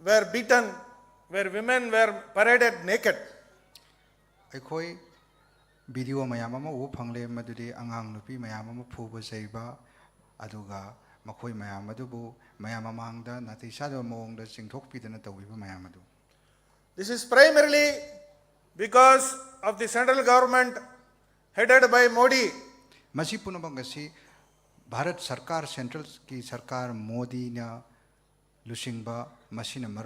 were beaten, where women were paraded naked. ꯑꯩꯈꯣꯏ ꯚꯤꯗꯤꯑꯣ ꯃꯌꯥꯝ ꯑꯃ ꯎꯕ ꯐꯪꯂꯦ, ꯃꯗꯨꯗꯤ ꯑꯉꯥꯡ ꯅꯨꯄꯤ ꯃꯌꯥꯝ ꯑꯃ ꯐꯨꯕ ꯆꯩꯕ, ꯑꯗꯨꯒ ꯃꯈꯣꯏ ꯃꯌꯥꯝ ꯑꯗꯨꯕꯨ ꯃꯌꯥꯝ ꯃꯃꯥꯡꯗ ꯅꯥꯇꯩ ꯆꯥꯗꯕ ꯃꯑꯣꯡꯗ ꯆꯤꯡꯊꯣꯛꯄꯤꯗꯅ ꯇꯧꯕꯤꯕ ꯃꯌꯥꯝ ꯑꯗꯨ꯫ This is primarily because of the central government headed by Modi. ꯃꯁꯤ ꯄꯨꯝꯅꯃꯛ ꯑꯁꯤ ꯚꯥꯔꯠ ꯁꯔꯀꯥꯔ, ꯁꯦꯟꯇ꯭ꯔꯦꯜꯒꯤ ꯁꯔꯀꯥꯔ ꯃꯣꯗꯤꯅ ꯂꯨꯆꯤꯡꯕ, ꯃꯁꯤꯅ ꯃꯔꯝ